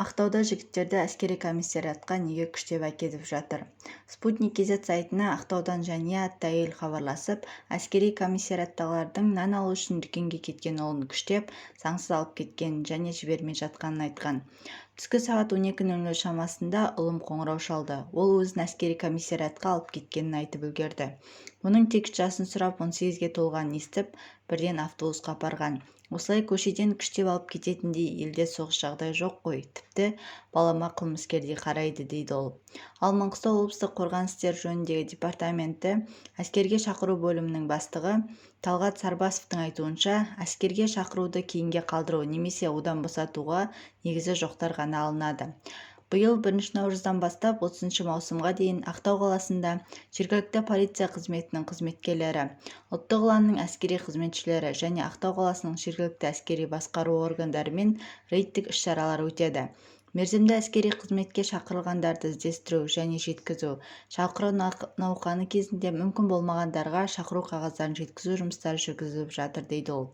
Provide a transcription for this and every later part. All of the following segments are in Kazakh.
Ақтауда жігіттерді әскери комиссариатқа неге күштеп әкетіп жатыр? Sputnik Kz сайтына Ақтаудан Жәния атты әйел хабарласып, әскери комиссариаттағылардың нан алу үшін дүкенге кеткен ұлын күштеп, заңсыз алып кеткенін және жібермей жатқанын айтқан. Түскі сағат 12:00 шамасында ұлым қоңырау шалды. Ол өзін әскери комиссариатқа алып кеткенін айтып үлгерді. Оның тек жасын сұрап, 18-ге толғанын естіп, бірден автобусқа апарған. Осылай көшеден күштеп алып кететіндей елде соғыс жағдай жоқ қой, тіпті балама қылмыскердей қарайды, дейді ол. Ал Маңғыстау облыстық қорғаныс істері жөніндегі департаменті әскерге шақыру бөлімінің бастығы Талғат Сарбасовтың айтуынша, әскерге шақыруды кейінге қалдыру немесе одан босатуға негізі жоқтар ғана алынады. Биыл бірінші наурыздан бастап 30 маусымға дейін Ақтау қаласында жергілікті полиция қызметінің қызметкерлері, Ұлттық ұланның әскери қызметшілері және Ақтау қаласының жергілікті әскери басқару органдарымен рейдтік іс-шаралар өтеді. Мерзімді әскери қызметке шақырылғандарды іздестіру және жеткізу, шақыру науқаны кезінде мүмкін болмағандарға шақыру қағаздарын жеткізу жұмыстары жүргізіліп жатыр, дейді ол.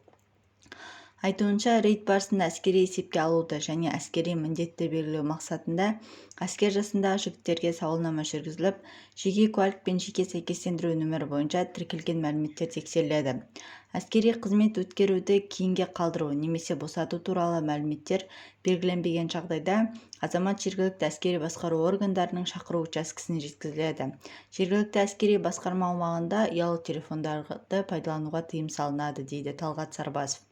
Айтуынша, рейд барысында әскери есепке алуды және әскери міндетті белгілеу мақсатында әскер жасындағы жігіттерге сауалнама жүргізіліп, жеке куәлік пен жеке сәйкестендіру нөмірі бойынша тіркелген мәліметтер тексеріледі. Әскери қызмет өткеруді кейінге қалдыру немесе босату туралы мәліметтер белгіленбеген жағдайда азамат жергілікті әскери басқару органдарының шақыру учаскесіне жеткізіледі. Жергілікті әскери басқарма аумағында ұялы телефондарды пайдалануға тыйым салынады, дейді Талғат Сарбасов.